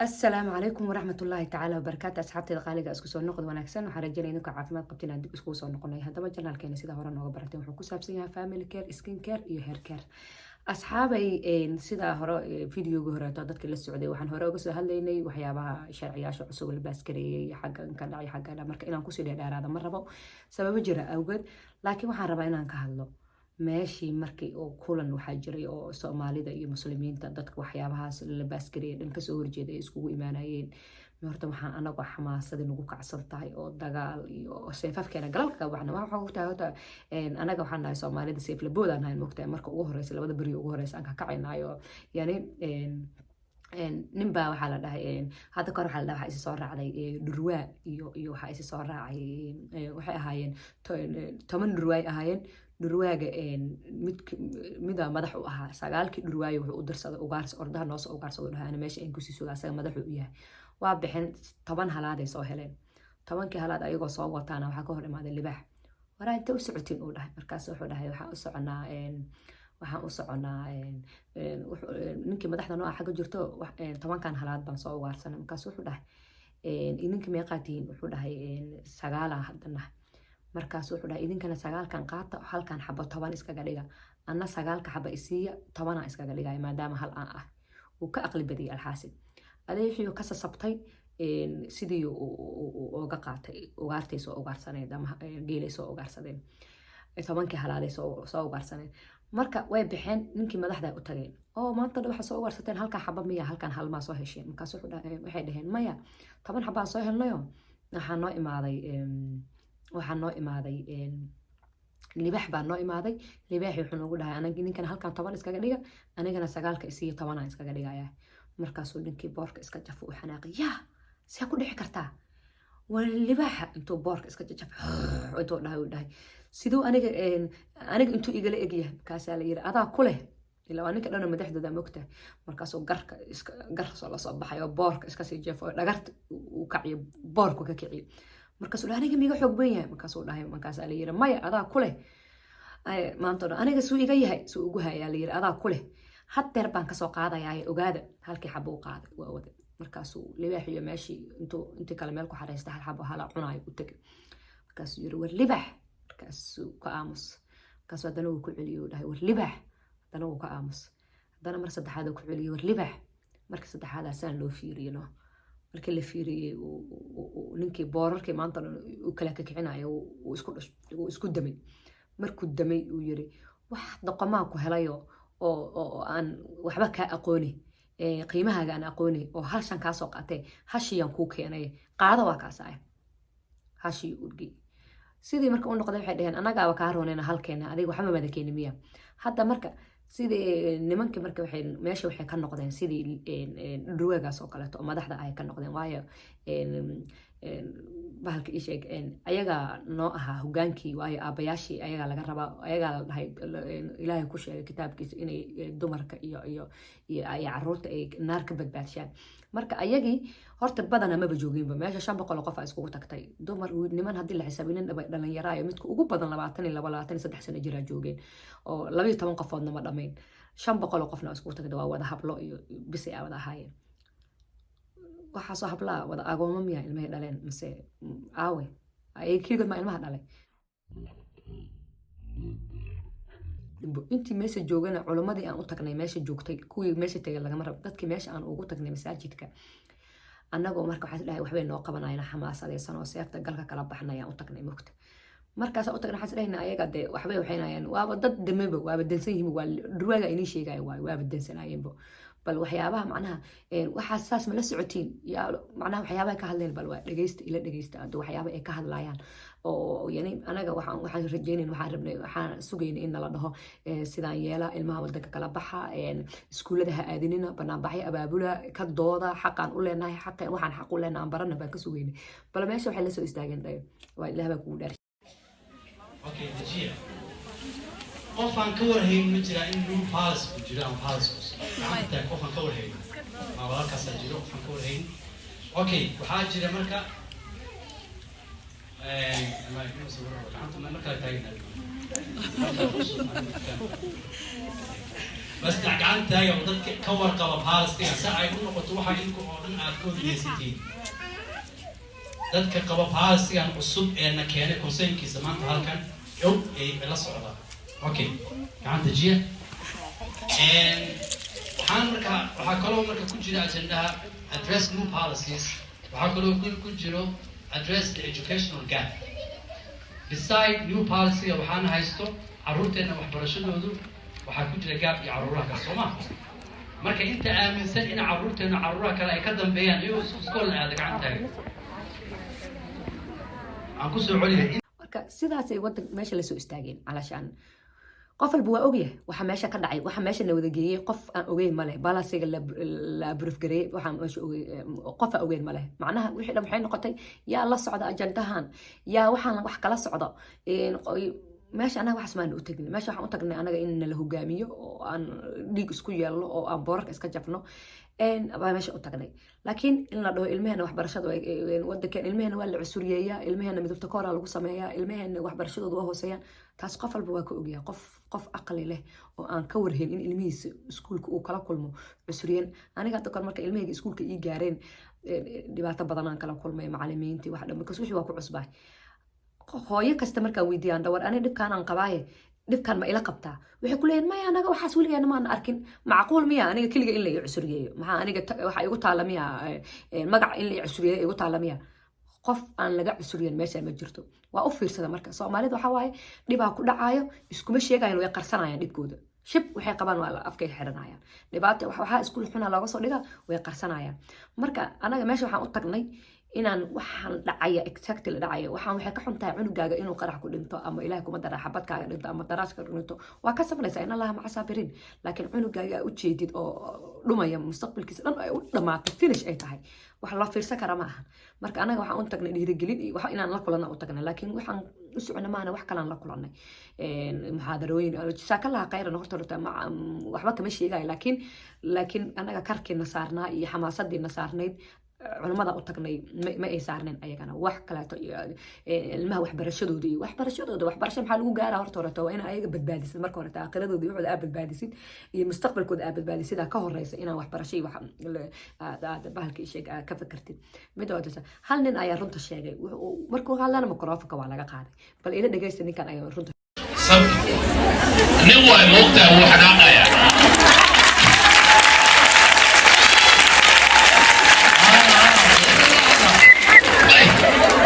Asalaamu calaykum waraxmatullaahi tacaala wabarakaatu. Asxaabteeda qaaliga, isku soo noqod wanaagsan. Waxaan rajeynaya idinka caafimaad qabtiin aan dib iskugu soo noqonay. Haddaba channelkeena, sida hore nooga barateen, wuxuu ku saabsan yahay family care, skin care iyo hair care. Asxaabay, sidaa hore videoga horeeto dadka la socday, waxaan hore uga soo hadlaynay waxyaabaha sharciyaasha cusub la pass gareeyey, xaggan ka dhacay, xaggan. Marka inaan kusii dheerdheeraada ma rabo sababo jira awgeed, laakiin waxaan rabaa inaan ka hadlo meeshii markii oo kulan waxaa jiray oo Soomaalida iyo Muslimiinta, dadka waxyaabahaas la pass gareeyay dhan kasoo horjeeda, ay iskugu imaanayeen. Horta waxaan anagoo xamaasadii nagu kacsan tahay oo dagaal iyo seefafkeena galalka ka baxna. Waxaa ogtahay, horta anaga waxaan nahay Soomaalida seeflaboodaan nahay, mogtahay. Marka ugu horeysa, 2da beri ugu horeysa aan ka kacaynaayo, yani ninbaa waxaa la dhahay, hadda kahor waxaa la dhahay, waxaa isi soo raacday dhurwaa iyo waxaa isi soo raacay, waxay ahaayeen 10 dhurwaay ahaayeen. Dhurwaaga mid mida madax u ahaa. Sagaalkii dhurwaayo wuxuu u dirsaday ugaars, ordaha noosoo ugaarsado dhahay, ana meesha aan kusii suga. Asaga madaxu u yahay. Waa bixin, 10 halaaday soo heleen. 10kii halaad ayagoo soo wataana waxaa ka hor imaaday libaax. "Waraa, inta u socotiin?" uu dhahay. Markaas wuxuu dhahay, "Waxaan u soconaa ninkii madaxda noo ah xagga jirto, 10kan halaad baan soo ugaarsanay." Markaas wuxuu dhahay, "Idinka meeqaa tihiin?" Wuxuu dhahay, "Sagaalaa haddana." Markaas wuxuu dhahay, "Idinkana sagaalkan qaata, halkan xabo 10 iskaga dhiga, anna sagaalka xaba isiiya, 10-aa iskaga dhigaya maadaama hal aan ah." Wuu ka aqli badiyay. Alxaasil, adeexiyo ka sasabtay, sidii uga qaatay ugaartay soo ugaarsaneed ama geelay soo ugaarsadeen, 10kii halaaday soo ugaarsaneen. Marka way baxeen, ninkii madaxda u tageen oo, "Maanta dhan waxaa soo ugaarsateen halkan xaba miya? Halkan halmaa soo hesheen?" Markaas waxay dhaheen, "Maya, 10 xabaan soo helnayo. Waxaa noo imaaday libax baa noo imaaday. Libaaxi wuxuu noogu dhahay, aniga ninkan halkan 10 iskaga dhiga, anigana sagaalka isiiyo, 10-aan iskaga dhigaya." Markaasuu ninkii boorka iska jafo, u xanaaqay, "Yaa, see ku dhici kartaa? Waa libaaxa!" Intuu boorka iska jajaf intuu dhahay, uu dhahay, "Siduu aniga intuu igala egyahay?" Markaasaa la yiri, "Adaa ku leh, ilaa waa ninka dhano madaxdooda, mogtahay." Markaasuu garka iska gar soo lasoo baxay oo boorka iska sii jeefo oo dhagarta uu kaciyo, boorku ka kiciyo. Markaasuu dhahay, "Aniga miiga xoog badan yahay?" Markaasuu dhahay, markaasaa la yiri, "Maya, adaa ku leh." Maanta dhan aniga suu iga yahay suu ugu hayaa. La yiri, "Adaa ku leh, haddeer baan kasoo qaadayaa, ogaada." Halkii xabo u qaaday, waa waday. Markaasuu libaaxiyo meeshii intuu intii kale meel ku xareysta, hal xabo hala cunaayo u tegay. Markaasuu yiri, "War libaax!" Markaasuu ka aamus. Markaasuu haddana uu ku celiyey, uu dhahay, "War libaax!" Haddana wuu ka aamus. Haddana mar saddexaad uu ku celiyey, "War libaax!" Marka saddexaad asaan loo fiiriyey, no, markii la fiiriyey, ninkii boorarkii maanta dhan uu kala kakicinayo uu isku damay. Markuu damay, uu yiri, "Wax doqomaa ku helayo oo aan waxba kaa aqooni, qiimahaaga aan aqooni, oo hashan kaa soo qaatee, hashiyaan kuu keenay, qaado, waa kaasaya." Hashii udgey. Sidii marka u noqday, waxay dhaheen, "Annagaaba kaa roonayna halkeena, adiga waxba mada keeni miya?" Hadda marka sidii nimankii marka waxay meesha waxay ka noqdeen sidii dhurwegaas oo kaleeto oo madaxda ay ka noqdeen. Waayo, bahalka ii sheeg, ayagaa noo ahaa hogaankii, waayo aabayaashii ayagaa laga rabaa, ayagaa la dhahay, Ilaahay ku sheegay kitaabkiisa inay dumarka iyo caruurta ay naar ka badbaadshaan. Marka ayagii horta badana maba jooginba meesha. 500 oo qof aa iskugu tagtay, dumar, niman haddii la xisaabinin, dhalinyaraayo midka ugu badan 22, 23 sano jiraa joogeen, oo 12 qofoodna ma dhamayn. 500 oo qofna iskugu tagtay, waa wada hablo iyo bisay aa wada ahaayeen. Waxaasoo hablaa wada agoomo miya ilmahay dhaleen mise aawe ay keligood maa ilmaha dhalay? Intii meesha joogana, culimmadii aan u tagnay meesha joogtay, kuwii meesha tegay lagama rabo, dadkii meesha aan ugu tagnay masaajidka annagoo marka waxaa dhahay waxbay noo qabanayaan, xamaasadaysan oo seefta galka kala baxnayaan u tagnay, mugta. Markaas u tagnay, waxaan isdhahayna ayaga dee waxbay waxaynayaan, waaba dad dameba, waaba dansan yihiin, waa dhurwaaga inii sheegaya waayo, waaba dansanayeenbo. Bal waxyaabaha macnaha waxaas saas ma la socotiin yaa macnaha waxyaabaha ka hadleen, bal waa dhegeysta, ila dhegeysta hadda waxyaaba ay ka hadlayaan. Oo yani anaga waxaan rajaynayn, waxaan rabnay, waxaan sugaynay in nala dhaho, sidaan yeela, ilmaha wadanka kala baxa, iskuullada ha aadinina, banaanbaxyo abaabula, ka dooda xaqaan u leenahay, xaqe waxaan xaq u leenahay aan barana baan ka sugaynay. Bal meesha waxay la soo istaageen dhayo, waa Ilaah baa kugu dhaar. Okay, dejiya. Qof aan ka warhayn ma jiraa in new policy uu jiro ama policy cusub? Gacanta taag qof aan ka warhayn. Ma walaalkaasaa jiro qof aan ka warhayn? Okay, waxaa jira marka Gacanta mar kale taagana, bas gacan taaga oo dadka ka warqaba policy-ga, si ay u noqoto waxa idinku oo dhan aad ka wadageysatiin. Dadka qaba policy-gan cusub ee na keenay concern-kiisa maanta halkan og ay la socda. Okay, gacanta jiya. Waxaan marka, waxaa kaloo marka ku jira ajendaha address new policies. Waxaa kaloo ku jiro address the educational gap. Beside new policy, waxaana haysto carruurteena waxbarashadoodu, waxaa ku jira gap iyo carruuraha kale, soo ma? Marka inta aaminsan in carruurteena carruuraha kale ay ka dambeeyaan iyagoo iskool aada, gacan taagan. Aan kusoo celiya. Marka sidaasay wadan meesha lasoo istaageen, calashaan qof walba waa ogyahay waxa meesha ka dhacay, waxa meesha na wada geeyey. Qof aan ogeyn ma leh policy-ga la approve gareeyey. Waxa meesha qof aan ogeyn ma leh. Macnaha wixii dhan waxay noqotay, yaa la socda ajandahan, yaa waxaan wax kala socdo meesha? Anaga waxaas maana u tagnay meesha. Waxaan u tagnay anaga in nala hogaamiyo oo aan dhiig isku yeelno oo aan boorarka iska jafno baa meesha u tagnay. Laakiin in la dhaho ilmeheena waxbarashada wadankeen, ilmeheena waa la cusuriyeeyaa, ilmeheena midabta kooraa lagu sameeyaa, ilmeheena waxbarashadooda waa hooseeyaan, taas qof walba waa ka ogyahay. Qof aqli leh oo aan ka warhayn in ilmihiisa iskuulka uu kala kulmo cusuriyen. Aniga hadda kor marka ilmahayga iskuulka ii gaareen, dhibaato badan aan kala kulmay macalimiintii, wax dhan, because wixii waa ku cusbaay. Hooyo kasta markaan weydiiyaan, dhawar aniga dhibkaan aan qabaaye, dhibkaan ma ila qabtaa? Waxay ku leeyihin, maya, anaga waxaas weligeena maana arkin. Macquul miya aniga keliga in la i cusuriyeeyo? Maxaa aniga waxa igu taala miya magac in la i cusuriyeeyo igu taala miya? Qof aan laga cusuriyen meesha ma jirto. Waa u fiirsada. Marka Soomaalida waxaa waaye, dhibaa ku dhacaayo iskuma sheegayan, way qarsanayaan dhibkooda. Shib waxay qabaan waa afkay xiranayaan. Dhibaata waxaa iskuul xuna looga soo dhigaa, way qarsanayaan. Marka anaga meesha waxaan u tagnay inaan waxaan dhacaya, exactly dhacaya waxaan. Waxay ka xun tahay cunugaaga inuu qarax ku dhinto ama Ilaah kuma dara xabadkaaga dhinto ama daraaska dhinto, waa ka sabraysaa, in Allaha maca saabiriin. Laakiin cunugaaga u jeedid oo dhumaya, mustaqbalkiisa dhan ay u dhamaatay, finish ay tahay, wax loo fiirsan kara ma ahan. Marka anaga waxaan u tagnay dhiirigelin iyo wax inaan la kulanna u tagnay, laakiin waxaan u socona maana wax kalaan la kulannay. Muxaadarooyin, jazaakallaha khayran. Horta waxba kama sheegayo, laakiin anaga karkiina saarnaa iyo xamaasadiina saarnayd culimada u tagnay ma ay saarneen ayagana wax kaleeto. Ilmaha waxbarashadooda iyo waxbarashadooda, waxbarasho maxaa lagu gaaraa? Horta horeto waa ina ayaga badbaadisid. Marka horete aakhiradooda iyo waxooda aa badbaadisid iyo mustaqbalkooda aa badbaadisid ka horeysa inaa waxbarasho iyo wax aad bahalka sheeg ka fakartid. Mid oo hal nin ayaa runta sheegay. Markuu hadlana microphone-ka waa laga qaaday. Bal ila dhegeysta ninkan ayaa runta Nin waay moogtahay, wuu xanaaqayaa.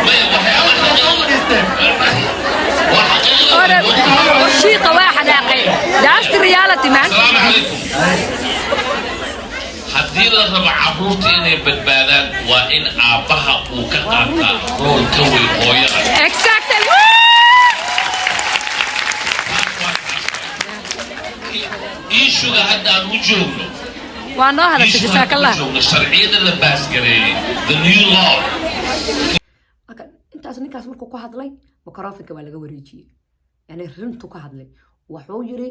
Maya, waxyaaba waa xaqiiqada, moogtahay. Shiiqa waa xanaaqay. That's the reality, man. Asalaamu calaykum. Haddii la rabo carruurta inay badbaadaan, waa in aabbaha uu ka qaataa role ka weyn hooyada. Exactly. Taas waa taas. Issue-ga hadda aan u joogno Waa noo hadashay. Issue-ga hadda Jasaakallah. u joogno, sharciyada la pass gareeyey, the new law. Marka intaas ninkaas markuu ku hadlay, microphone-ka waa laga wareejiyey. Yani runtu ka hadlay. Wuxuu yiri,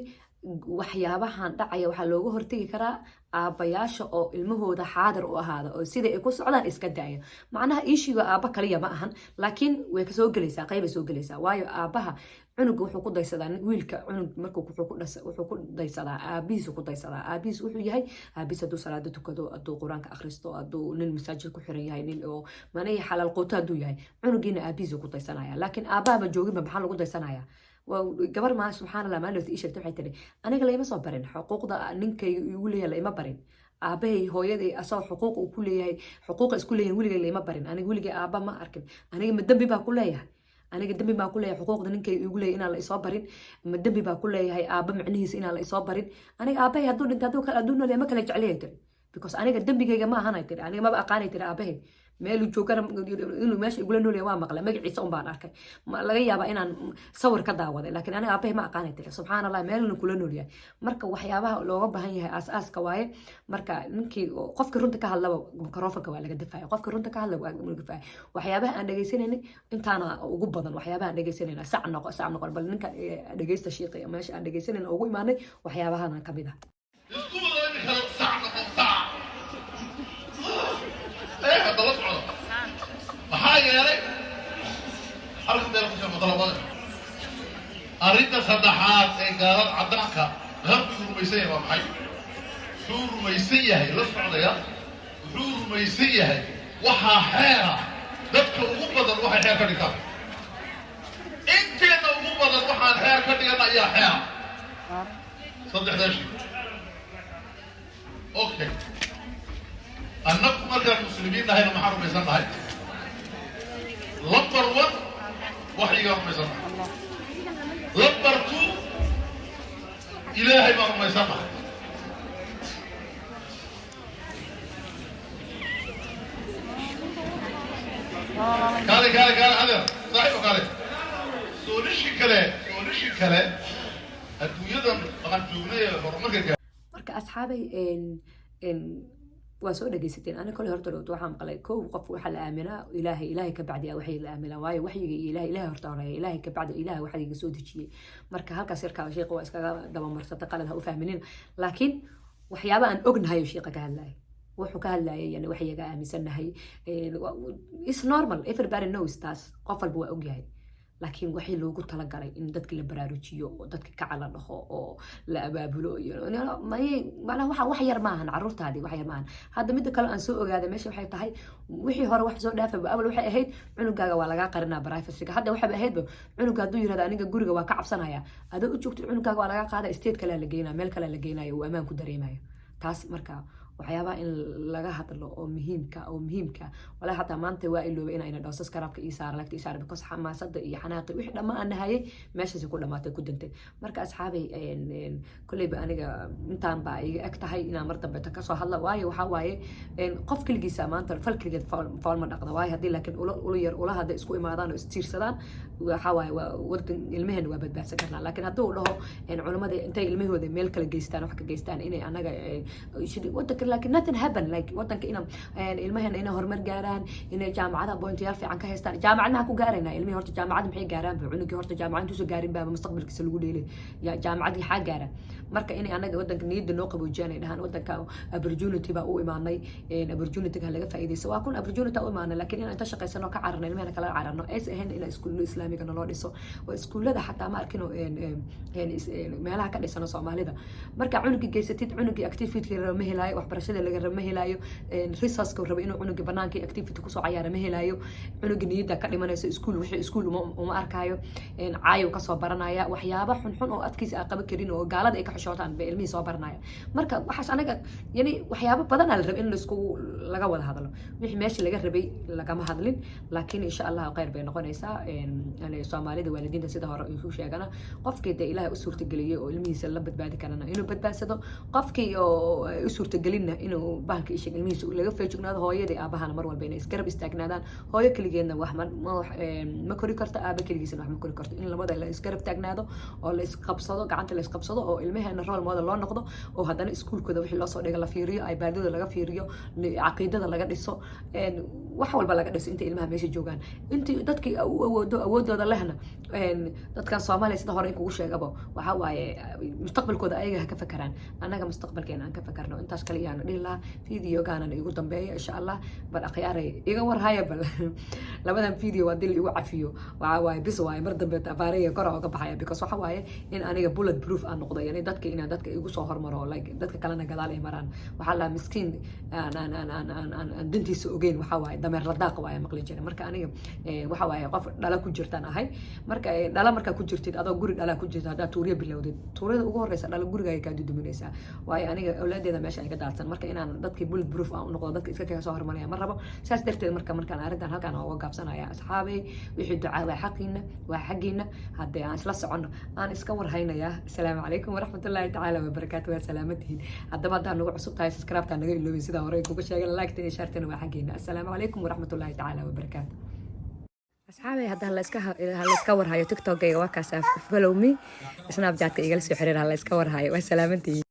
waxyaabahan dhacaya waxaa looga hortegi karaa aabbayaasha oo ilmahooda xaadir u ahaada oo sida ay ku socdaan iska daaya. Macnaha issue-ga aabba kaliya ma ahan, laakiin way kasoo gelaysaa, qaybay soo gelaysaa. Waayo, aabbaha cunuga wuxuu ku daysadaa, wiilka cunug markuu wuxuu ku daysadaa aabihiisu, ku daysadaa aabihiis wuxuu yahay. Aabihiis hadduu salaada tukado, hadduu Qur-aanka akhristo, hadduu nin masaajid ku xiran yahay, nin oo manihii xalaal quuto hadduu yahay, cunugiina aabihiisu ku daysanaya. Laakiin aabahaba jooginba, maxaa lagu daysanaya? Gabar maa, subxaan Allah, maalin ii sheegtay, waxay tiri, aniga layma soo barin xuquuqda ninkayga igu leeyahay, layma barin aabahay hooyaday asagoo xuquuq uu ku leeyahay, xuquuqa isku leeyahay weligay layma barin. Aniga weligay aaba ma arkin. Aniga ma dembi baa ku leeyahay? Aniga dembi baa ku leeyahay xuquuqda ninkayga igu leeyahay inaan la isoo barin? Ma dembi baa ku leeyahay aaba micnihiisa inaan la isoo barin? Aniga aabahay hadduu dhinto, hadduu nool yahay, ma kala jecliyay tiri, because aniga dembigayga ma ahanay tiri. Aniga maba aqaanay tiri aabahay meeluu joogana. Inuu meesha igula noolyahay waa maqlay, magaciisa un baan arkay, laga yaabaa inaan sawir ka daawaday, laakiin aniga aabahay ma aqaanay tiri. Subxaan Allah, meelna kula noolyahay. Marka waxyaabaha looga baahan yahay aas-aaska waaye. Marka ninkii, qofkii runta ka hadlaba microphone-ka waa laga dafaya. Qofkii runta ka hadla waa laga dafaya. Waxyaabaha aan dhegeysanaynin intaana ugu badan, waxyaabaha aan dhegeysanayna sac noqo, sac noqon. Bal ninka dhegeysta shiiqi meesha aan dhegeysanayna ugu imaanay waxyaabahana kamid ah. Isku wada imika sac noqon sac ee hadda la socda. Maxaa yeelay Arrinta saddexaad ee gaalada caddaanka qarbigu rumaysan yahay waa maxay? Wuxuu rumaysan yahay, la socdaya, wuxuu rumaysan yahay waxaa xeera dadka ugu badan waxay xeer ka dhigtaan. Inteenna ugu badan waxaan xeer ka dhigan ayaa xeera. Saddexdaa shay, okay. Annagu markaan muslimiin nahayna maxaan rumaysan nahay? Number one, waxyigaan rumaysan nahay. Number two, Ilaahay baan rumaysan nahay. Kaale, kaale, kaale, adeer, saaxiibo, kaale. Solution kale adduunyadan waxaan joognay ee horumarka gaar. Marka asxaabay, waa soo dhegaysateen. Ani kole horta dhowto waxaan maqlay kow qof waxaa la aaminaa Ilaahay, Ilaahay ka bacdi waxay la aaminaa, waayo waxyiga iyo Ilaahay, Ilaahay horta horeeya, Ilaahay ka bacdi Ilaahay waxyiga soo dejiyey. Marka halkaas yarkaa sheekha waa iskaga dabamarsata, qalad ha u fahminin, laakiin waxyaaba aan ognahay oo sheekha ka hadlayay, wuxuu ka hadlayay, yani waxyiga aaminsannahay is normal, everybody knows, taas qof walba waa ogyahay. Laakiin waxii loogu talagalay in dadka la baraarujiyo oo dadka kaca la dhaho oo la abaabulo iyo macnaha waxa wax yar maahan, caruurtaadii wax yar maahan. Hadda midda kale aan soo ogaaday meesha waxay tahay, wixii hore wax soo dhaafaba, awal waxay ahayd cunugaaga waa lagaa qarinaa privacyga. Hadda waxay ahaydba cunuga hadduu yirahdo aniga guriga waa ka cabsanaya, adoo u joogto cunugaaga waa lagaa qaada, state kalea la geynaya, meel kalea la geynayo, uu ammaan ku dareemayo. Taas marka waxyaabaha in laga hadlo oo muhiimka walaa xataa maanta waa iloobay in ayna dhaho subscribe-ka ii saara, lagta ii saara, because xamaasada iyo xanaaqi wixii dhammaan aan nahayay meeshaasi ku dhamaatay, ku dantay. Marka asxaabay, kolleyba aniga intaan baa iga eg tahay inaan mar dambe ta kasoo hadla, waayo waxaa waaye qof keligiisa maanta fal keligeed fool ma dhaqda. Waayo haddii laakiin ula yar ula hadday isku imaadaan oo istiirsadaan, waxaa waaye waa wadan ilmaheena waa badbaadsan karnaa. Laakiin hadduu dhaho culimmada intay ilmahooda meel kale geystaan, wax ka geystaan inay anaga wadanka, laakiin nothing happen, like wadanka ina ilmaheena inay horumar gaaraan, inay jaamacadaha pointayaal fiican ka haystaan. Jaamacad maxaa ku gaaraynaa? Ilmihii horta jaamacad maxay gaaraan? Ba cunugii horta jaamacad intuusa gaarin baaba mustaqbalkiisa lagu dheelay ya jaamacadii xaa gaara. Marka inay anaga wadanka niyadda noo qaboojiyaan, ay dhahaan wadanka opportunity baa u imaanay, opportunity ga laga faa'iidaysto, waa kun opportunity u imaanay. Laakiin inaan inta shaqaysano ka cararno, ilmahena kala cararno, aysa ahayn in iskuulla islaamiga naloo dhiso oo iskuullada xataa ma arkino meelaha ka dhisano Soomaalida. Marka cunugii geysatid, cunugii activity raba ma helaayo, waxbarashada laga raba ma helaayo, resourceka raba inuu cunugii banaanka activity kusoo cayaara ma helaayo. Cunugii niyadda ka dhimanayso, iskuul wixii iskuul uma arkaayo, caayow kasoo baranaya, waxyaaba xunxun oo adkiisa aan qaban karin oo gaalada ay ka xishootaan bay ilmihii soo baranaya. Marka waxaas anaga yani waxyaabo badan aa la rabay in laisku laga wada hadlo, wixii meesha laga rabay lagama hadlin. Laakiin insha Allah khayr bay noqonaysaa. Yani Soomaalida waalidiinta sida hore isu sheegana, qofkii dee Ilaahay u suurtageliyey oo ilmihiisa la badbaadi karana inuu badbaadsado, qofkii oo u suurtagelinna inuu bahalka isheg ilmihiisa laga feejignaado. Hooyadii aabahana mar walba inay isgarab istaagnaadaan. Hooyo keligeedna wax ma kori karto, aaba keligiisna wax ma kori karto. In labada la isgarab taagnaado oo la isqabsado, gacanta la isqabsado, oo ilmaheena role model loo noqdo, oo haddana iskuulkooda wixii loosoo dhiga la fiiriyo, iPadada laga fiiriyo, caqiidada laga dhiso, wax walba laga dhiso inta ilmaha meesha joogaan. Intii dadkii u awoodo awoodooda lehna, dadkan Soomaaliya sida hore in kugu sheegaba, waxaa waaye mustaqbalkooda ayaga ha ka fakaraan, annaga mustaqbalkeena aan ka fakarno. Intaas kale iyaan dhihi lahaa, videogaanan igu dambeeya insha Allah. Bal akhyaaray, iga warhaya bal labadan video haddii la igu cafiyo, waxaa waaye bis waaye, mar dambe afaariga kora oga baxaya, because waxa waaye in aniga bullet proof aan noqdo, yani dadka inaan dadka igu soo hormaro, like dadka kalena gadaal ay maraan. Waxaa la miskiin aan aan aan aan aan aan aan dantiisa ogeyn, waxaa waaye dameer la daaq waaye maqli jiray. Marka aniga waxa waaye qof dhala ku jirtaan ahay. Marka dhala markaa ku jirtid, adoo guri dhala ku jirta, haddaad tuuriya bilowdid, tuuriyada ugu horeysa dhala gurigaaga kaa duduminaysaa. Waayo aniga awlaadeeda meesha ay ka daadsan. Marka inaan dadkii bullet proof aan u noqdo, dadka iska kaga soo hormaraya ma rabo. Saas darteed marka markaan arrintan halkaan uga gaabsanaya. Asxaabay, wixii ducaa waa xaqiina, waa xaggiina. Haddii aan isla soconno, aan iska warhaynayaa. Asalaamu calaykum waraxmatullaahi tacaala wabarakaatu. Waa salaamatihiin. Haddaba haddaa nagu cusub tahay, subscribe-taa naga iloobin, sidaa hore kuga sheegay, like-tan iyo share-tana waa xaggiina. Asalaamu calaykum waraxmatullaahi tacaala wabarakaatu. Asxaabay, hadda ha la iska warhayo. TikTokayga waa kaas, follow me. Snapchatka igala soo xiriir. Ha la iska warhayo. Waa salaamantihiin.